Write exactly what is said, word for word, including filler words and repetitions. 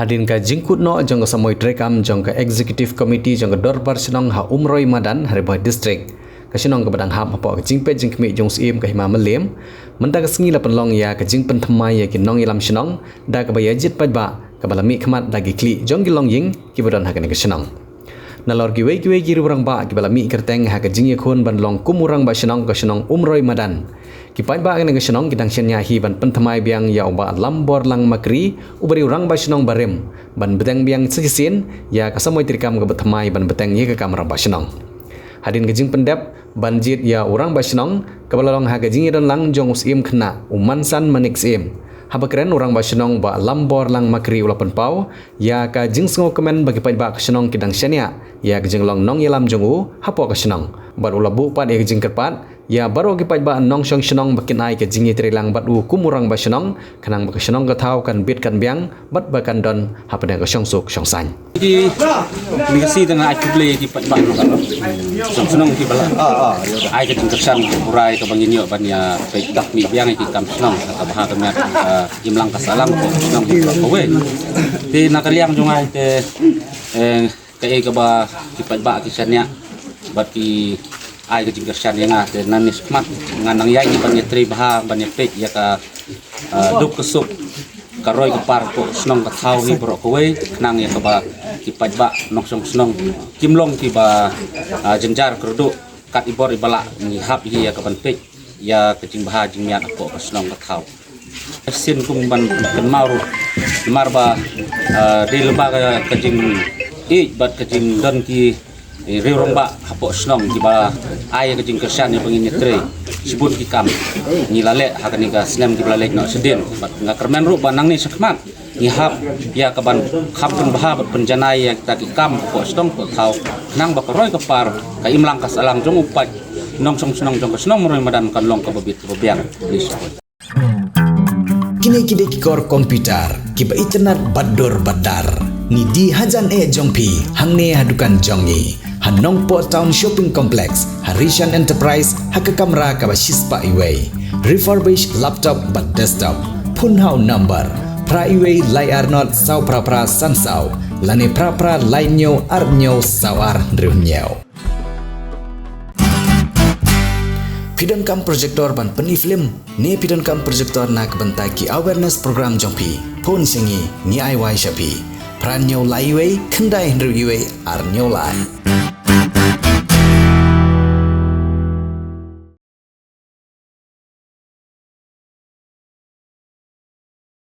Hadien ka jingkut noh jong ka samoi treikam jong ka Executive Committee jong ka Dorbar Shnong ha Umroi Madan ha Ri Bhoi District, ka shnong kaba dang hap hapoh ka jingpeit jingkhmih jong u Syiem ka Hima Mylliem, mynta ka sngi la pynlong ïa ka jingpynthymmai ïa ki nongïalam shnong da kaba ïa jied paidbah kaba la mihkhmat da ki khlieh jong ki longïing kiba don ha kane ka shnong. Nalor kiwei kiwei ki riew rangbah kiba la mih kyrteng ha ka jingïakhun ban long kum u rangbah shnong ka shnong Umroi Madan, ki paidbah kane ka shnong ki dang shaniah hi ban pynthymmai biang ïa u Bah Lamborlang Makri, uba dei u rangbah shnong barim, ban bteng biang sa shisien ïa ka samoi treikam kaba thymmai ban bteng ïa ka kam rangbah shnong. Hadien ka jingpyndep ban jied ïa u rangbah shnong kaba la long ha ka jingïadonlang jong u Syiem Khynnah, u Mansan Manik Syiem, haba kren u rangbah shnong Bah Lamborlang Makri u la pynpaw ïa ka jingsngewkmen ba ki paidbah ka shnong ki dang shaniah ïa ka jinglong nongïalam jong u hapoh ka shnong, bad u la buh pat ïa ka jingkyrpad ïa baroh ki paidbah nongshong shnong ba kin ai ka jingïatreilang bad u kum u rangbah shnong, khnang ba ka shnong ka thaw kan bit kan biang bad ba kan don hapdeng ka shongsuk shongsaiñ. Ki, ni ka sngi te nga ai khublei ïa ki paidbah nongshong shnong kiba la ai ka jingkyrshan, ka burai kaba ngin ïoh ban ïa peit dak mih biang ïa ki kam shnong, ka bha ka miat, ka imlang ka sahlang ka shnong kawei. Te na ka liang jong nga te, eh, kaei kaba ki paidbah ki shaniah bad ki ai ka jingkyrshan ïa nga, te nangne shakhmat ngan nang ïaid ban ïatrei bha, ban ïapeit ïa ka, ah, duk ka suk, ka roi ka par hapoh shnong ka thaw hi baroh kawei, khnang ïa kaba ki paidbah nongshong shnong kim long kiba, ah, jynjar kyrduh kat i bor i ba lah. Ngi hap hi ïa ka ban peit ïa ka jingbha jingmiat hapoh ka shnong ka thaw. Shisien kum ban kynmaw ruh, namar ba, ah, dei lyngba ka, ka jingïeit bad ka jingdon ki, eh, riew rangbah hapoh shnong kiba ai ka jingkyrshan ïa ba ngin ïatrei shibun ki kam ngi la leh ha kane ka snem kiba la leit noh shadien. Bad nga kyrmen ruh ba nangne shakhmat ngi hap ïa ka ban kham pynbha bad pynjanai ïa kita ki kam hapoh shnong hapoh thaw, khnang ba ka roi ka par, ka imlang ka sahlang jong u paid nongshong shnong jong ka shnong Umroi Madan kan long kaba bit kaba biang. Kine ki dei ki kor computer kiba itynnad bad dur bad dar. Ngi die hajan eh jong phi hangne ha dukan jong ngi ha Nongpoh Town Shopping Complex, ha Rishan Enterprise, ha ka kamra kaba shispah iwei. Refurbish laptop bad desktop. Phone ha u number phra iwei lai ar not saw phra phra san saw, lane phra phra lai hynñiew ar hynñiew saw ar hynriew hynñiew. Phi donkam projector ban pyni film ne phi donkam projector na ka bynta ki awareness program jong phi? Phone sha ngi, ngi ai wai sha phi. Phra hynñiew lai iwei khyndai hynriew iwei ar hynñiew lai.